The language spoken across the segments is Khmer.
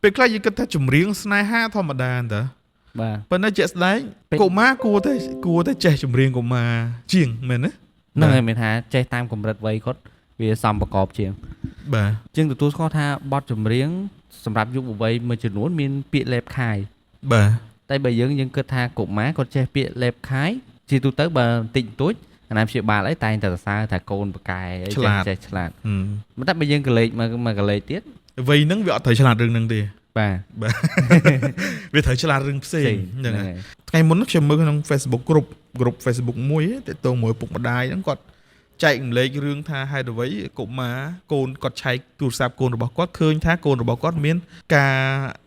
ពេលខ្លះយើងគិតថាចម្រៀងស្នេហាធម្មតាតើ បាទ ប៉ុន្តែជាក់ស្ដែង ពេល កុមារគួរតែគួរតែចេះចម្រៀងកុមារជាងមែនទេ ហ្នឹងហើយមានថាចេះតាមកម្រិតវ័យគាត់វាសមប្រកបជាង បាទ ជាងទទួលស្គាល់ថាបទចម្រៀងសម្រាប់យុវវ័យមួយចំនួនមានពាក្យលេបខាយ បាទ តែបើយើងយើងគិតថាកុមារគាត់ចេះពាក្យលេបខាយជាទូទៅបើបន្តិចបន្តួចអាណាព្យាបាលអីតែងតែសរសើរថាកូនបកែអីចេះចេះឆ្លាត ហឹម ប៉ុន្តែបើយើងកលេចមកមកកលេចទៀត វ័យហ្នឹងវាអត់ត្រូវឆ្លាតរឿងហ្នឹងទេ បាទ វាត្រូវឆ្លាតរឿងផ្សេងហ្នឹងហើយ ថ្ងៃមុនខ្ញុំមើលក្នុង Facebook គ្រប់គ្រប់ Facebook មួយតកតងមួយពុកម្ដាយហ្នឹងគាត់ចែកម្លែករឿងថាហេតុអ្វីកុមារកូនគាត់ឆែកទូរស័ព្ទកូនរបស់គាត់ឃើញថាកូនរបស់គាត់មានការ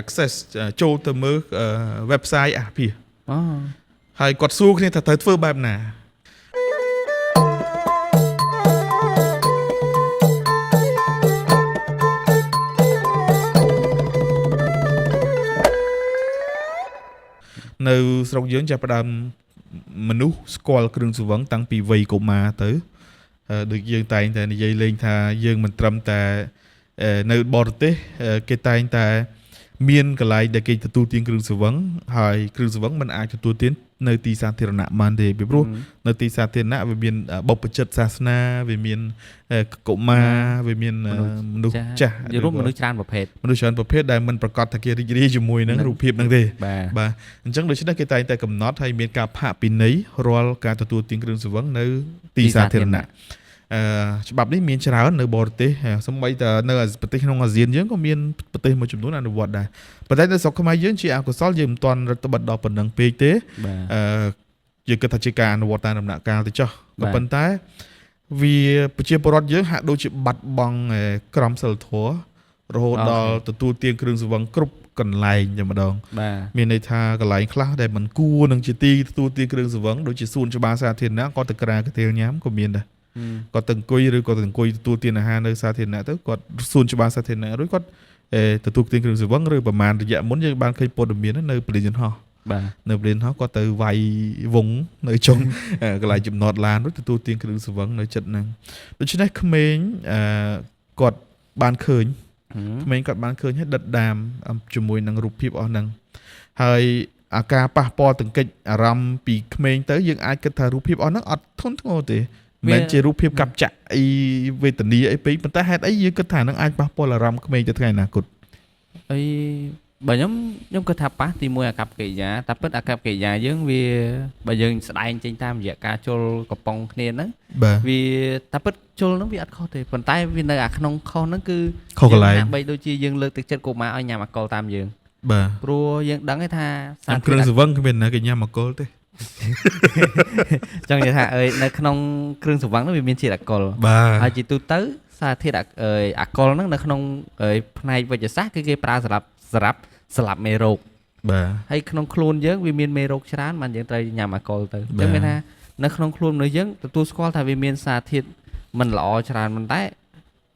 access ចូលទៅមើល website អាភាស អូ ហើយគាត់សួរគ្នាថាត្រូវធ្វើបែបណានៅស្រុកយើងចាប់ផ្ដើមមនុស្សស្គាល់គ្រឿងស្រវឹងតាំងពីវ័យកុមារទៅដូចយើងតែងតែនិយាយលេងថាយើងមិនត្រឹមតែនៅបរទេសគេតែងតែមានកន្លែងដែលគេទទួលទានគ្រឿងស្រវឹងហើយគ្រឿងស្រវឹងមិនអាចទទួលទាននៅទីសាធារណៈបានទេពីព្រោះនៅទីសាធារណៈវាមានបុព្វជិតសាសនាវាមានកុមារវាមានមនុស្សចាស់ និយាយរួមមនុស្សច្រើនប្រភេទ មនុស្សច្រើនប្រភេទដែលមិនប្រកាសថាគេរីករាយជាមួយនឹងរូបភាពហ្នឹងទេ បាទ បាទអញ្ចឹងដូច្នេះគេតែងតែកំណត់ហើយមានការផាកពិន័យរាល់ការទទួលទានគ្រឿងស្រវឹងនៅទីសាធារណៈអឺច្បាប់នេះមានច្រើននៅបរទេសសូម្បីតែនៅប្រទេសក្នុងអាស៊ានយើងក៏មានប្រទេសមួយចំនួនអនុវត្តដែរប៉ុន្តែនៅស្រុកខ្មែរយើងជាអកុសលយើងមិនទាន់រដ្ឋបិទដល់ប៉ុណ្ណឹងពេកទេ បាទ អឺយើងគិតថាជាការអនុវត្តតាមដំណាក់កាលទៅចុះក៏ប៉ុន្តែវាប្រជាពលរដ្ឋយើងហាក់ដូចជាបាត់បង់ក្រមសីលធម៌រហូតដល់ទទួលទានគ្រឿងស្រវឹងគ្រប់កន្លែងតែម្ដង បាទ មានន័យថាកន្លែងខ្លះដែលមិនគួរនឹងជាទីទទួលទានគ្រឿងស្រវឹងដូចជាសួនច្បារសាធារណៈគាត់ទៅក្រាកាទៀលញ៉ាំក៏មានដែរគាត់ទៅអង្គុយឬគាត់ទៅអង្គុយទទួលទានអាហារនៅសាធារណៈទៅគាត់សួនច្បារសាធារណៈរួចគាត់ទទួលទានគ្រឿងស្រវឹងឬប្រហែលរយៈមុនយើងបានឃើញព័ត៌មាននៅពលានយន្តហោះ បាទ នៅពលានហោះគាត់ទៅវាយវងនៅចុងកន្លែងចំណតឡានរួចទទួលទានគ្រឿងស្រវឹងនៅចិត្តហ្នឹងដូច្នេះក្មេងគាត់បានឃើញក្មេងគាត់បានឃើញហើយដិតដាមជាមួយនឹងរូបភាពអស់ហ្នឹងហើយអាការប៉ះពាល់ទង្គិចអារម្មណ៍ពីក្មេងទៅយើងអាចគិតថារូបភាពអស់ហ្នឹងអត់ធន់ធ្ងរទេមិនមែនជារូបភាពកាប់ចាក់អីវេទនាអីពេកប៉ុន្តែហេតុអីយើងគិតថាហ្នឹងអាចប៉ះពាល់អារម្មណ៍ក្មេងទៅថ្ងៃអនាគត អីបើខ្ញុំគិតថាប៉ះទីមួយអាកប្បកិរិយាតែពិតអាកប្បកិរិយាយើងវាបើយើងស្ដែងចេញតាមរយៈការជុលកំប៉ុងគ្នាហ្នឹង បាទ វាតែពិតជុលហ្នឹងវាអត់ខុសទេប៉ុន្តែវានៅអាក្នុងខុសហ្នឹងគឺ ខុសកន្លែង ហាក់បីដូចជាយើងលើកទឹកចិត្តកុមារឲ្យញ៉ាំអាល់កុលតាមយើង បាទ ព្រោះយើងដឹងហើយថា ញ៉ាំគ្រឿងស្រវឹងគ្មានណាគេញ៉ាំអាល់កុលទេ ចង់និយាយថាអើយនៅក្នុងគ្រឿងស្រវឹងហ្នឹងវាមានជាតិអាល់កុល បាទ ហើយជាទូទៅសារធាតុអាល់កុលហ្នឹងនៅក្នុងផ្នែកវិទ្យាសាស្ត្រគឺគេប្រើសម្រាប់ស្លាប់មេរោគ បាទ ហើយក្នុងខ្លួនយើងវាមានមេរោគច្រើនបានយើងត្រូវញ៉ាំអាល់កុលទៅអញ្ចឹងមានថានៅក្នុងខ្លួនមនុស្សយើងទទួលស្គាល់ថាវាមានសារធាតុមិនល្អច្រើនប៉ុន្តែ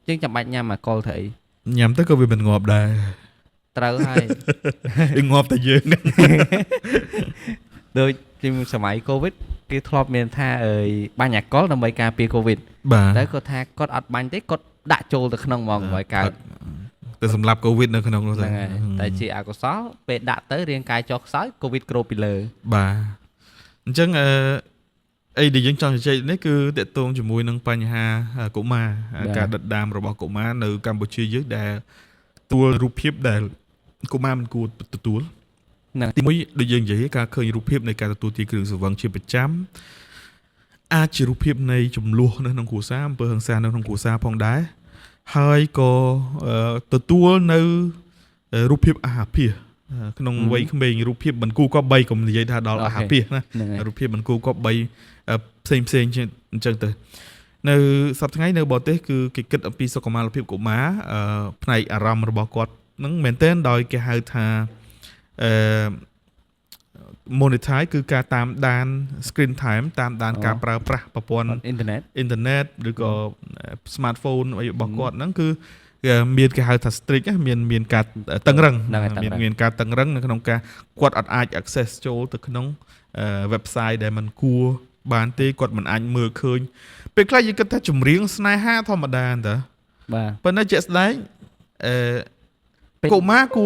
យើងចាំបាច់ញ៉ាំអាល់កុលធ្វើអី ញ៉ាំទៅក៏វាមិនងាប់ដែរ ត្រូវហើយ វាងាប់តែយើង ដូចជាសម័យកូវីដគេធ្លាប់មានថាអើយបាញ់អាល់កុលដើម្បីការពារកូវីដ បាទ តែគាត់ថាគាត់អត់បាញ់ទេគាត់ដាក់ចូលទៅក្នុងហ្មងឲ្យកើត ទៅសម្រាប់កូវីដនៅក្នុងនោះ ហ្នឹងហើយតែជាអកុសលពេលដាក់ទៅរាងកាយចុះខ្សោយកូវីដគ្របពីលើ បាទអញ្ចឹងអឺអីដែលយើងចង់ជជែកនេះគឺតកតងជាមួយនឹងបញ្ហាកុមារការដិតដាមរបស់កុមារនៅកម្ពុជាយើងដែលទទួលរូបភាពដែលកុមារមិនគួរទទួល ហ្នឹង ទីមួយដូចយើងនិយាយការឃើញរូបភាពនៃការទទួលទានគ្រឿងស្រវឹងជាប្រចាំអាចជារូបភាពនៃចំនួននៅក្នុងគ្រួសារអំពើហិង្សានៅក្នុងគ្រួសារផងដែរហើយក៏ទទួលនៅរូបភាពអាហារភាសក្នុងវ័យក្មេងរូបភាពមិនគូក៏បីកុំនិយាយថាដល់អាហារភាសណារូបភាពមិនគូក៏បីផ្សេងផ្សេងអញ្ចឹងទៅនៅសប្តាហ៍ថ្ងៃនៅបរទេសគឺគេគិតអំពីសុខុមាលភាពកុមារផ្នែកអារម្មណ៍របស់គាត់នឹងមែនទែនដោយគេហៅថាអឺ monetize គឺការតាមដាន screen time តាមដានការប្រើប្រាស់ប្រព័ន្ធ អ៊ីនធឺណិត អ៊ីនធឺណិតឬក៏ smartphone អីរបស់គាត់ហ្នឹងគឺមានគេហៅថា strict មានការតឹងរឹងមានការតឹងរឹងនៅក្នុងការគាត់អត់អាច access ចូលទៅក្នុង website ដែលมันគួរបានទេគាត់មិនអាចមើលឃើញពេលខ្លះយើងគិតថាចម្រៀងស្នេហាធម្មតាតើ បាទ ប៉ុន្តែជាក់ស្ដែងអឺ ពេល កុមារគួ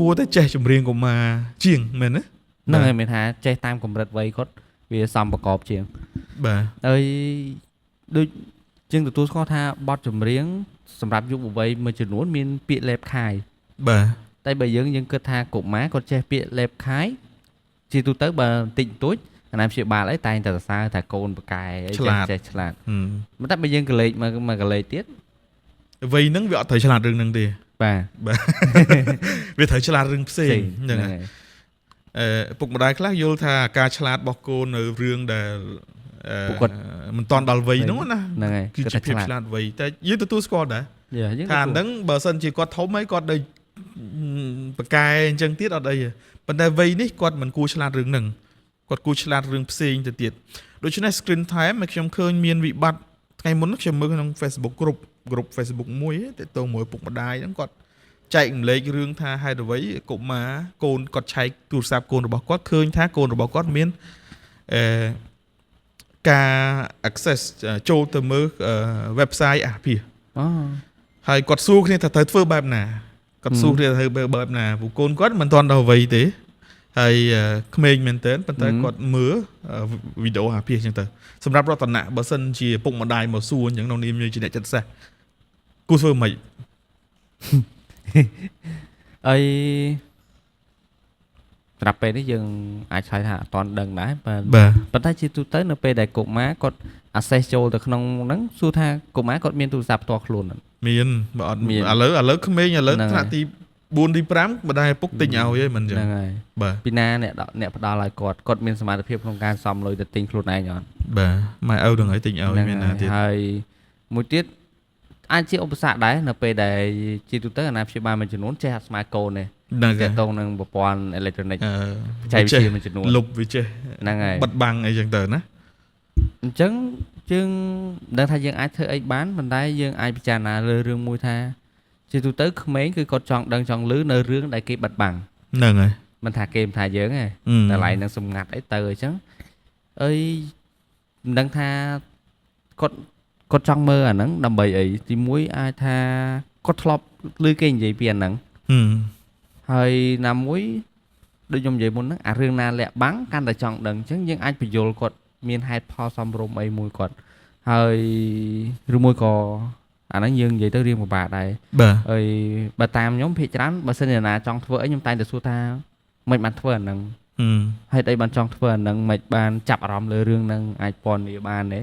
រតែចេះចម្រៀងកុមារជាងមែនទេ ហ្នឹងហើយមានថាចេះតាមកម្រិតវ័យគាត់វាសមប្រកបជាង បាទ ហើយដូចជាងទទួលស្គាល់ថាបទចម្រៀងសម្រាប់យុវវ័យមួយចំនួនមានពាក្យលេបខាយ បាទ តែបើយើងគិតថាកុមារគាត់ចេះពាក្យលេបខាយជាទូទៅបើបន្តិចបន្តួចអាណាព្យាបាលអីតែងតែសរសើរថាកូនបកែអីចេះចេះឆ្លាត ហឹម ប៉ុន្តែបើយើងកលេចមកមកកលេចទៀត វ័យហ្នឹងវាអត់ត្រូវឆ្លាតរឿងហ្នឹងទេ បាទ វាត្រូវឆ្លាតរឿងផ្សេងហ្នឹងហើយ ហើយ អឺពុកម្ដាយខ្លះយល់ថាការឆ្លាតរបស់កូននៅរឿងដែលអឺ ពួកគាត់ មិនតាន់ដល់វ័យហ្នឹងណា ហ្នឹងហើយ គឺជាភាព គិតថា ឆ្លាតវ័យតែយើងទទួលស្គាល់ដែរ យ៉ាយើង ថាអាហ្នឹងបើសិនជាគាត់ធំហើយគាត់ដូចបកែអញ្ចឹងទៀតអត់អីទេប៉ុន្តែវ័យនេះគាត់មិនគួរឆ្លាតរឿងហ្នឹងគាត់គួរឆ្លាតរឿងផ្សេងទៅទៀតដូច្នេះ screen time ឲ្យខ្ញុំឃើញមានវិបត្តិថ្ងៃមុនខ្ញុំមើលក្នុង Facebook គ្រប់ group Facebook មួយទាក់ទងមួយពុកម្ដាយហ្នឹងគាត់ចែកម្លែករឿងថាហេតុអ្វីកុមារកូនគាត់ឆែកទូរស័ព្ទកូនរបស់គាត់ឃើញថាកូនរបស់គាត់មានអឺការ access ចូលទៅមើល website អាភាស អូ ហើយគាត់សួរគ្នាថាត្រូវធ្វើបែបណាគាត់សួរគ្នាថាត្រូវបែបណាព្រោះកូនគាត់មិនទាន់ដល់វ័យទេហើយក្មេងមែនតើប៉ុន្តែគាត់មើលវីដេអូអាភាសអញ្ចឹងទៅសម្រាប់រតនៈបើសិនជាពុកម្ដាយមកសួរអញ្ចឹងក្នុងនាមយើងជាអ្នកចិត្តសាស្ត្រគួរធ្វើម៉េច អីត្រាប់ពេលនេះយើងអាចឆ្លើយថាអត់ទាន់ដឹងដែរបាទ បាទ ប៉ុន្តែជាទូទៅនៅពេលដែលកុមារគាត់ access ចូលទៅក្នុងហ្នឹងសួរថាកុមារគាត់មានទូរស័ព្ទផ្ទាល់ខ្លួនអត់ មានបើអត់ មាន ឥឡូវឥឡូវក្មេងឥឡូវ ហ្នឹងហើយ ថ្នាក់ទី4ទី5ម្ដាយឪពុកទិញឲ្យហើយមិនអញ្ចឹង ហ្នឹងហើយ បាទ ពីណាអ្នកដអ្នកផ្ដល់ឲ្យគាត់គាត់មានសមត្ថភាពក្នុងការសំលុយទៅទិញខ្លួនឯងអត់ បាទម៉ែឪនឹងឲ្យទិញឲ្យ ហ្នឹង មានណាទៀត ហើយមួយទៀតអាចជាឧបសគ្គដែរនៅពេលដែលជាទូទៅអាណាព្យាបាលមួយចំនួនចេះអត់ស្មើកូនទេ ហ្នឹងហើយ ទាក់ទងនឹងប្រព័ន្ធអេឡិចត្រូនិក អឺ បច្ចេកវិទ្យាមួយចំនួន លុបវាចេះ ហ្នឹងហើយ បិទបាំងអីចឹងទៅណា អញ្ចឹងយើងមិនដឹងថាយើងអាចធ្វើអីបានប៉ុន្តែយើងអាចពិចារណាលើរឿងមួយថាជាទូទៅក្មេងគឺគាត់ចង់ដឹងចង់ឮនៅរឿងដែលគេបិទបាំង ហ្នឹងហើយ មិនថាគេមិនថាយើងទេ អឺ តែឡៃនឹងសម្ងាត់អីទៅអញ្ចឹងអីមិនដឹងថាគាត់គាត់ចង់មើលអាហ្នឹងដើម្បីអីទីមួយអាចថាគាត់ធ្លាប់ឮគេនិយាយពីអាហ្នឹង ហឹម ហើយណាមួយដូចខ្ញុំនិយាយមុនហ្នឹងអារឿងណាលាក់បាំងកាន់តែចង់ដឹងអញ្ចឹងយើងអាចបញ្យល់គាត់មានហេតុផលសមរម្យអីមួយគាត់ហើយឬមួយក៏អាហ្នឹងយើងនិយាយទៅរៀងពិបាកដែរ បាទ ហើយបើតាមខ្ញុំភាគច្រើនបើសិនជាណាចង់ធ្វើអីខ្ញុំតែងតែសួរថាមិនបានធ្វើអាហ្នឹង ហឹម ហេតុអីបានចង់ធ្វើអាហ្នឹងមិនបានចាប់អារម្មណ៍លើរឿងហ្នឹងអាចពណ៌នាបានទេ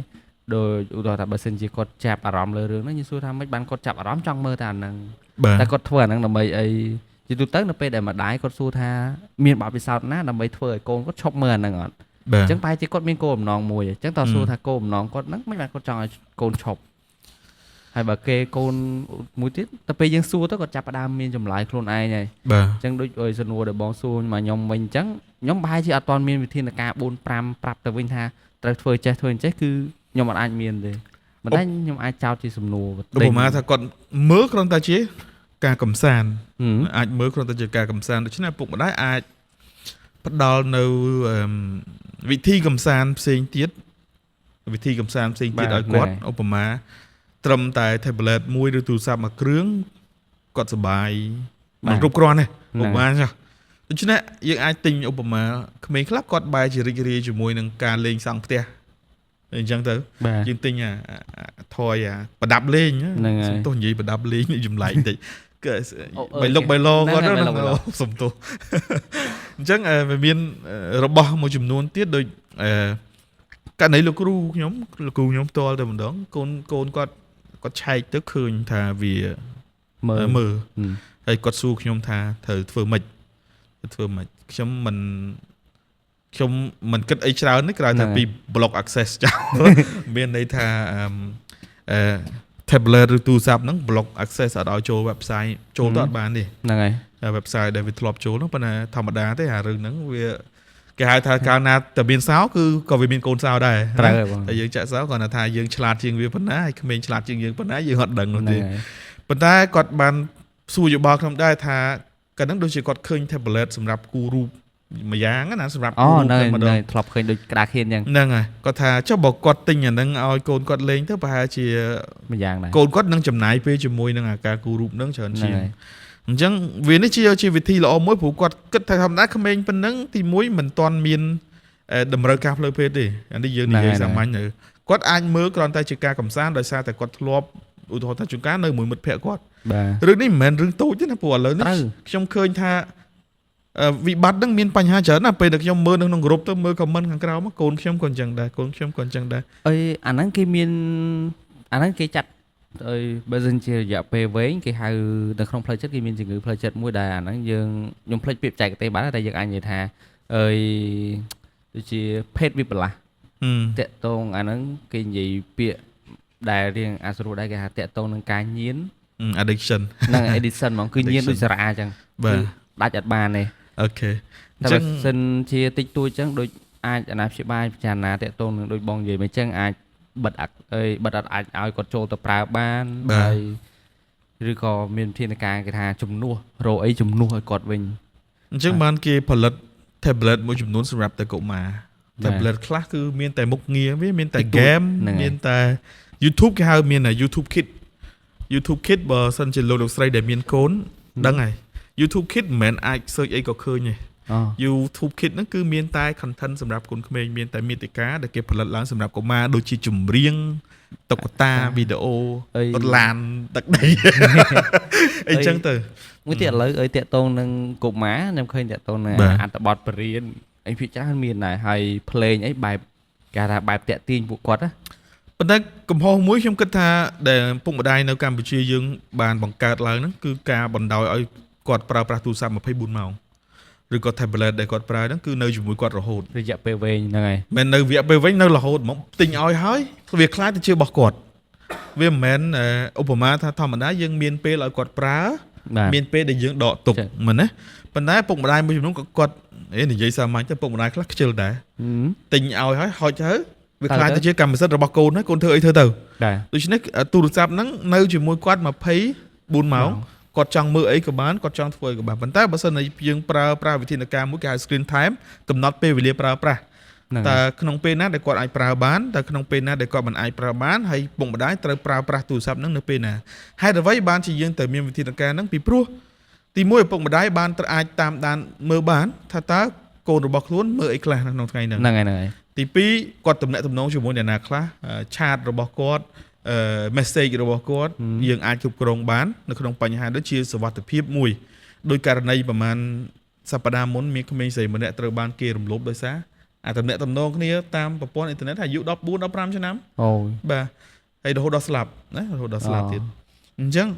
ដោយឧទាហរណ៍ថាបើសិនជាគាត់ចាប់អារម្មណ៍លើរឿងហ្នឹងយើងសួរថាមិនបានគាត់ចាប់អារម្មណ៍ចង់មើលតែអាហ្នឹង បាទ តែគាត់ធ្វើអាហ្នឹងដើម្បីអីជាទូទៅនៅពេលដែលម្ដាយគាត់សួរថាមានបទពិសោធន៍ណាដើម្បីធ្វើឲ្យកូនគាត់ឈប់មើលអាហ្នឹងអត់ បាទ អញ្ចឹងប្រហែលជាគាត់មានគោលបំណងមួយអញ្ចឹងតើ ហឹម សួរថាគោលបំណងគាត់ហ្នឹងមិនបានគាត់ចង់ឲ្យកូនឈប់ហើយបើគេកូនមួយទៀតទៅពេលយើងសួរទៅគាត់ចាប់ផ្ដើមមានចម្លើយខ្លួនឯងហើយ បាទ អញ្ចឹងដូចអើយសំណួរដែលបងសួរមកខ្ញុំវិញអញ្ចឹងខ្ញុំប្រហែលជាអត់ទាន់មានវិធានការ4 5ប្រាប់ទៅវិញថាត្រូវធ្វើចេះធ្វើអញ្ចេះគឺខ្ញុំអត់អាចមានទេប៉ុន្តែខ្ញុំអាចចោទជាសំណួរ ឧបមាថាគាត់មើលគ្រាន់តែជាការកំសាន្ត ហឹម អាចមើលគ្រាន់តែជាការកំសាន្តដូច្នេះឪពុកម្ដាយអាចផ្ដល់នៅអឺមវិធីកំសាន្តផ្សេងទៀតវិធីកំសាន្តផ្សេងទៀត បាទ ឲ្យគាត់ ហ្នឹងហើយ ឧបមាត្រឹមតែ tablet មួយឬទូរស័ព្ទមួយគ្រឿងគាត់សប្បាយមិនគ្រប់គ្រាន់ទេ ហ្នឹង ឧបមាចុះដូច្នេះយើងអាចទិញឧបមាក្មេងខ្លះគាត់បែរជារីករាយជាមួយនឹងការលេងសង់ផ្ទះអញ្ចឹងទៅ បាទ យើងទិញអាអាអាថយអាប្រដាប់លេង ហ្នឹងហើយ សុំទោសនិយាយប្រដាប់លេងនេះចម្លែកបន្តិចគឺ អូអើយ បីលុកបីឡ ហ្នឹង គាត់ណា ហើយបីលុកបីឡ សុំទោសអញ្ចឹងអឺវាមានអឺរបស់មួយចំនួនទៀតដូចអឺករណីលោកគ្រូខ្ញុំលោកគ្រូខ្ញុំផ្ទាល់តែម្ដងកូនកូនគាត់គាត់ឆែកទៅឃើញថាវា មើល មើល ហឹម ហើយគាត់សួរខ្ញុំថាត្រូវធ្វើម៉េចត្រូវធ្វើម៉េចខ្ញុំមិនខ្ញុំមិនគិតអីច្រើនទេក្រៅ ហ្នឹងហើយ តែពី block access ចោល មានន័យថាអឺមអឺ tablet ឬទូរស័ព្ទហ្នឹង block access អត់ឲ្យចូល website ចូលទៅអត់បានទេ ហ្នឹងហើយ តែ website ដែលវាធ្លាប់ចូលហ្នឹងប៉ុន្តែធម្មតាទេអារឿងហ្នឹងវាគេហៅថាកាលណាតែមានសោគឺក៏វាមានកូនសោដែរ ត្រូវហើយបង តែយើងចាក់សោគ្រាន់តែថាយើងឆ្លាតជាងវាប៉ុណ្ណាហើយក្មេងឆ្លាតជាងយើងប៉ុណ្ណាយើងអត់ដឹងនោះទេ ហ្នឹងហើយ ប៉ុន្តែគាត់បានសួរយោបល់ខ្ញុំដែរថាកាលហ្នឹងដូចជាគាត់ឃើញ tablet សម្រាប់គូររូបមួយយ៉ាងណាសម្រាប់ អូ គូររូប ហ្នឹងហើយ តែម្ដង ហ្នឹងហើយធ្លាប់ឃើញដូចក្តារខៀនអញ្ចឹង ហ្នឹងហើយគាត់ថាចុះបើគាត់ទិញអាហ្នឹងឲ្យកូនគាត់លេងទៅប្រហែលជា មួយយ៉ាងដែរ កូនគាត់នឹងចំណាយពេលជាមួយនឹងអាការគូររូបហ្នឹងច្រើនជាង ហ្នឹងហើយ អញ្ចឹងវានេះជាវិធីល្អមួយព្រោះគាត់គិតថាធម្មតាក្មេងប៉ុណ្ណឹងទីមួយមិនទាន់មានតម្រូវការផ្លូវភេទទេអានេះយើងនិយាយសាមញ្ញទៅគាត់អាចមើលគ្រាន់តែជាការកំសាន្តដោយសារតែគាត់ធ្លាប់ឧទាហរណ៍ថាជួនកាលនៅមួយមិត្តភក្តិគាត់ បាទ រឿងនេះមិនមែនរឿងតូចទេណាព្រោះឥឡូវនេះ ត្រូវ ខ្ញុំឃើញថាវិបត្តិហ្នឹងមានបញ្ហាច្រើនណាស់ពេលដែលខ្ញុំមើលនៅក្នុងក្រុមទៅមើល comment ខាងក្រោមកូនខ្ញុំក៏អញ្ចឹងដែរកូនខ្ញុំក៏អញ្ចឹងដែរ អីអាហ្នឹងគេមានអាហ្នឹងគេចាត់អីបើសិនជារយៈពេលវែងគេហៅនៅក្នុងផ្លូវចិត្តគេមានជំងឺផ្លូវចិត្តមួយដែលអាហ្នឹងយើងខ្ញុំភ្លេចពាក្យបច្ចេកទេសបាត់ហើយតែយើងអាចនិយាយថាអីដូចជាភេទវិបលាស ហឹម តាក់ទងអាហ្នឹងគេនិយាយពាក្យដែលរៀងអាស្រួលដែរគេហៅតាក់ទងនឹងការញៀន addiction និង addiction ហ្មងគឺញៀនដូចសារ៉ាអញ្ចឹង បាទ គឺដាច់អត់បានទេ okay អ តែបើ ញ្ចឹង សិនជាតិចតួចអញ្ចឹងដូចអាចអាណាព្យាបាលពិចារណាតាក់ទងនឹងដូចបងនិយាយមកអញ្ចឹងអាចបិទអាអីបិទអត់អាចឲ្យគាត់ចូលទៅប្រើបានហើយឬក៏មានវិធានការគេថាជំនួសរកអីជំនួសឲ្យគាត់វិញ អញ្ចឹងបានគេផលិត tablet មួយចំនួនសម្រាប់តែកុមារ បាទ tablet ខ្លះគឺមានតែមុខងារវាមានតែ តិចតួច game ហ្នឹងហើយ មានតែ YouTube គេហៅមានតែ YouTube Kid YouTube Kid បើសិនជាលោកលោកស្រីដែលមានកូនដឹងហើយ YouTube Kid មិនមែនអាច search អីក៏ឃើញទេ អូ YouTube Kid ហ្នឹងគឺមានតែ content សម្រាប់កូនក្មេងមានតែមាតិកាដែលគេផលិតឡើងសម្រាប់កុមារដូចជាចម្រៀងតុក្កតាវីដេអូ អី រត់ឡានទឹកដី អីចឹងទៅ មួយទៀតឥឡូវអីតាក់ទងនឹងកុមារខ្ញុំឃើញតាក់ទងនឹង បាទ អត្ថបទបរិញ្ញាអីភាគច្រើនមានដែរហើយភ្លេងអីបែបគេហៅថាបែបតាក់ទាញពួកគាត់ណា ប៉ុន្តែកំហុសមួយខ្ញុំគិតថាដែលពុកម្ដាយនៅកម្ពុជាយើងបានបង្កើតឡើងហ្នឹងគឺការបណ្ដោយឲ្យគាត់ប្រើប្រាស់ទូរស័ព្ទ24ម៉ោងឬក៏ tablet ដែលគាត់ប្រើហ្នឹងគឺនៅជាមួយគាត់រហូត រយៈពេលវែងហ្នឹងហើយ មិននៅវគ្គពេលវិញនៅរហូតហ្មងទិញឲ្យហើយវាខ្លាចទៅជារបស់គាត់វាមិនមែនឧបមាថាធម្មតាយើងមានពេលឲ្យគាត់ប្រើ បាទ មានពេលដែលយើងដកទុក ចា៎ មែនទេប៉ុន្តែពុកម្ដាយមួយចំនួនក៏គាត់អេនិយាយសាមញ្ញទៅពុកម្ដាយខ្លះខ្ជិលដែរ ហឹម ទិញឲ្យហើយហុចទៅវា ទៅ ខ្លាច ទៅ ទៅជាកម្មសិទ្ធិរបស់កូនហើយកូនធ្វើអីធ្វើទៅ បាទ ដូច្នេះទូរស័ព្ទហ្នឹងនៅជាមួយគាត់24ម៉ោងគាត់ចង់មើលអីក៏បានគាត់ចង់ធ្វើអីក៏បានប៉ុន្តែបើសិនជាយើងប្រើប្រាស់វិធានការមួយគេហៅ screen time កំណត់ពេលវេលាប្រើប្រាស់ ហ្នឹង តើក្នុងពេលណាដែលគាត់អាចប្រើបានតើក្នុងពេលណាដែលគាត់មិនអាចប្រើបានហើយពុកម្ដាយត្រូវប្រើប្រាស់ទូរស័ព្ទហ្នឹងនៅពេលណាហេតុអ្វីបានជាយើងត្រូវមានវិធានការហ្នឹងពីព្រោះទីមួយឪពុកម្ដាយបានត្រូវអាចតាមដានមើលបានថាតើកូនរបស់ខ្លួនមើលអីខ្លះនៅក្នុងថ្ងៃហ្នឹង ហ្នឹងហើយហ្នឹងហើយ ទី2គាត់ទំនាក់ទំនងជាមួយអ្នកណាខ្លះឆាតរបស់គាត់អឺ message របស់គាត់យើងអាចគ្រប់គ្រងបាននៅក្នុងបញ្ហាដូចជាសុវត្ថិភាពមួយដោយករណីប្រហែលសប្តាហ៍មុនមានក្មេងស្រីម្នាក់ត្រូវបានគេរំលោភដោយសារអាទំនាក់ទំនងគ្នាតាមប្រព័ន្ធអ៊ីនធឺណិតអាយុ14 15ឆ្នាំ អូយ បាទហើយរហូតដល់ស្លាប់ណារហូតដល់ស្លាប់ អូ ទៀតអញ្ចឹង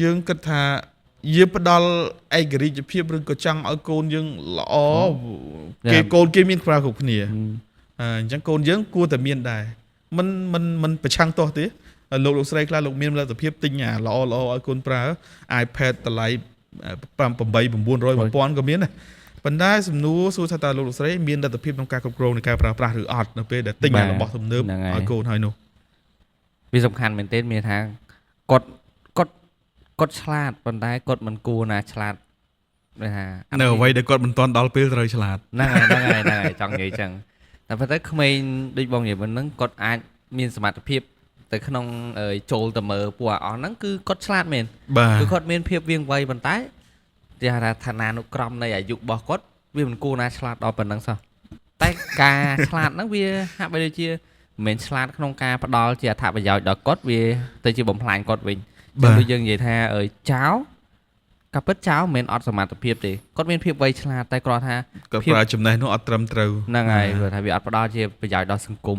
យើងគិតថាយើងផ្ដល់ឯករាជ្យភាពឬក៏ចង់ឲ្យកូនយើងល្អគេកូនគេមានខ្វះគ្រប់គ្នា ហឹម អញ្ចឹងកូនយើងគួរតែមានដែរមិនមិនមិនប្រឆាំងទាស់ទេលោកលោកស្រីខ្លះលោកមានលទ្ធភាពទិញអាល្អល្អឲ្យកូនប្រើ iPad តម្លៃ5 8 900 1000ក៏មានដែរប៉ុន្តែសំណួរសួរថាតើលោកលោកស្រីមានលទ្ធភាពក្នុងការគ្រប់គ្រងនៃការប្រើប្រាស់ឬអត់នៅពេលដែលទិញអារបស់ទំនើបឲ្យកូនហើយនោះ វាសំខាន់មែនទែនមានថាគាត់គាត់គាត់ឆ្លាតប៉ុន្តែគាត់មិនគួរណាឆ្លាតដូចថា នៅអ្វីដែលគាត់មិនទាន់ដល់ពេលត្រូវឆ្លាត ហ្នឹងហើយហ្នឹងហើយហ្នឹងហើយចង់និយាយចឹងតែប៉ុន្តែក្មេងដូចបងនិយាយមុនហ្នឹងគាត់អាចមានសមត្ថភាពទៅក្នុងអឺចូលទៅមើលពួកអាអស់ហ្នឹងគឺគាត់ឆ្លាតមែន បាទ គឺគាត់មានភាពវាងវៃប៉ុន្តែគេហៅថាឋានានុក្រមនៃអាយុរបស់គាត់វាមិនគួរណាឆ្លាតដល់ប៉ុណ្ណឹងសោះតែការឆ្លាតហ្នឹងវាហាក់បីដូចជាមិនមែនឆ្លាតក្នុងការផ្ដល់ជាអត្ថប្រយោជន៍ដល់គាត់វាទៅជាបំផ្លាញគាត់វិញចឹង បាទ ដូចយើងនិយាយថាអើយចៅកាពិតចៅមិនមែនអត់សមត្ថភាពទេគាត់មានភាពវៃឆ្លាតតែគ្រាន់ថា គាត់ប្រើចំណេះនោះអត់ត្រឹមត្រូវ ហ្នឹងហើយព្រោះថាវាអត់ផ្ដល់ជាប្រយោជន៍ដល់សង្គម